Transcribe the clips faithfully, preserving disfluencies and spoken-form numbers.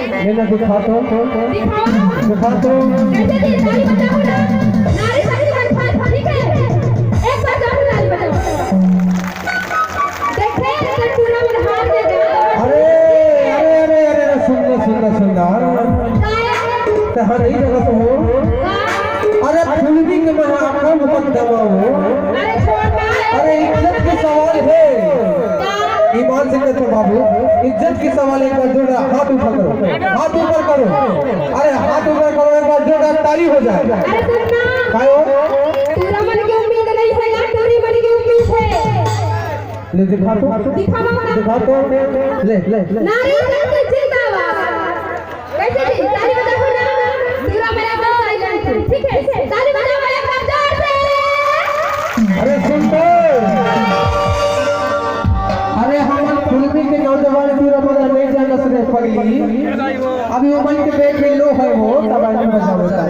ये ना दिखा तो। दिखाओ। दिखा तो। कैसे जी? ताली बजाओ ना। नारी शक्ति मंच पर, ठीक है? एक बार जरूर ताली बजाओ। देखे, तो पूरा मन हार गया। अरे, अरे, अरे, अरे, अरे, सुन ना, सुन ना, सुन ना। काय? ते हर ही जगह से हो। हाँ। अरे, फिल्मी के मन आपका मुकदमा हो। अरे, छोड़ ना। अरे, इज्जत के सवाल है। का? ईमान से कहता हूँ बाबू, इज्जत के सवाल, एक बार जोरदार हाथ ऊपर करो, हाथ ऊपर करो, अरे हाथ ऊपर करो, एक बार जोरदार ताली हो जाए। अरे सुन ना। काय हो? टूरा मन के उम्मीद नहीं है यार, टूरी मन के उम्मीद है। ले दिखा तो, दिखा बाबा। दिखा तो, ले, ले, ले। नारी शक्ति जिंदाबाद। कैसे जी? ताली बजाओ ना। टूरा मन एकदम silent है, ठीक है? ताली बजाओ एक बार जोर से। अरे सुन तो। अरे हमर फिल्मी के नौजवान टूरा मन नहीं जानस रे पगली। अभी वो मन के पेट में लो है वो, तब नहीं बजावत है।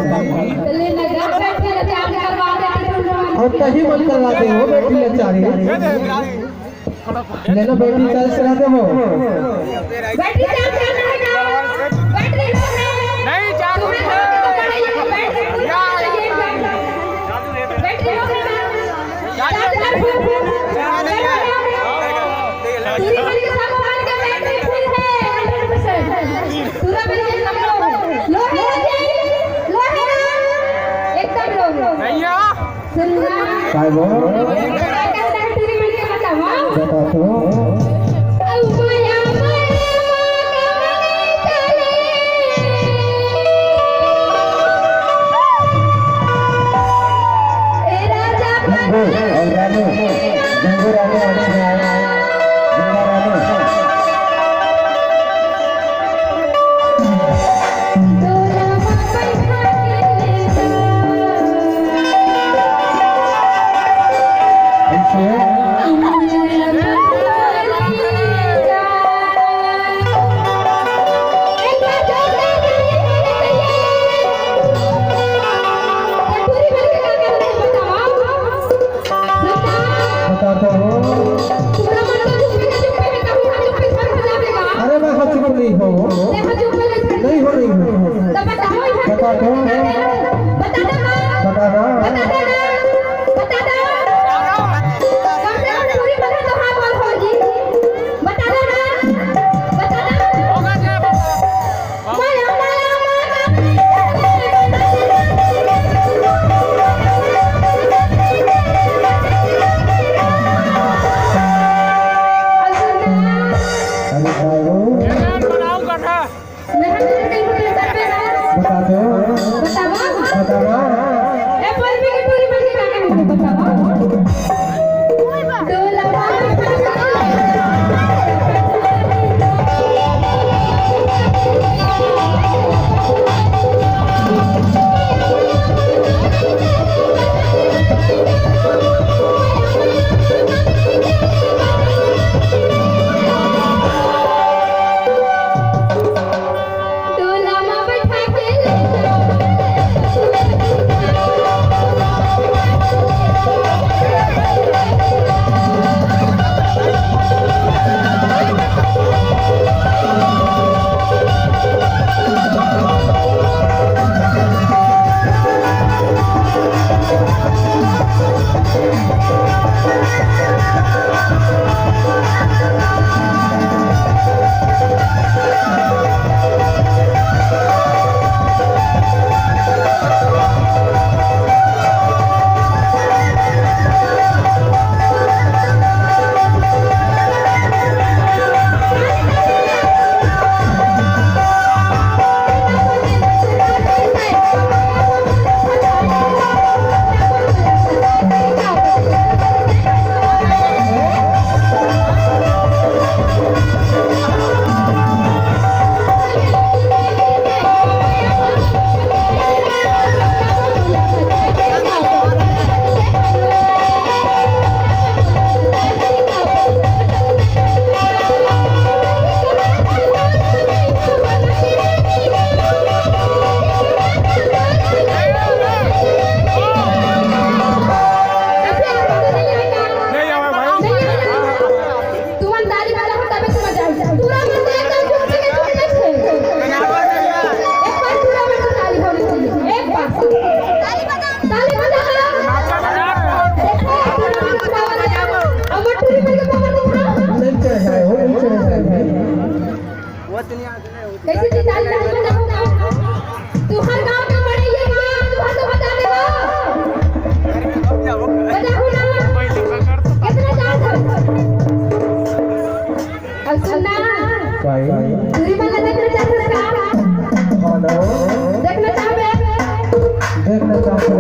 चलिए ना, घर बैठ के लचार करवा देते तुम लोग। और तही मन करवा दे हो बेटी लचारी। ले लो बेटी, चार्ज करा दे वो। बैटरी चार्ज करना है क्या? बैटरी लो है। नहीं, चार्ज तुम्हारे नहीं है। घर में तो पड़ा ही है, बैटरी फुल करना है एक बार। बैटरी लो है ना? चार्ज कर, फुल, फुल, फुल। पूरी वाली सब मोबाइल का बैटरी फुल है, हंड्रेड परसेंट। पूरा वाली एकदम लो है। लो है, लो है, लो है ना? एकदम लो है। भैया। सुन ना। काय वो? काय करता है तेरी मन के बता, हाँ? बता तो। गंगू और रानू, गंगू रानू और गंगा रानू। बताता हूँ। अरे मैं हाँ चुप नहीं हूँ। नहीं हो, नहीं हो। बताता हूँ। बताना। अरे भाई हो। बता दो। भाई,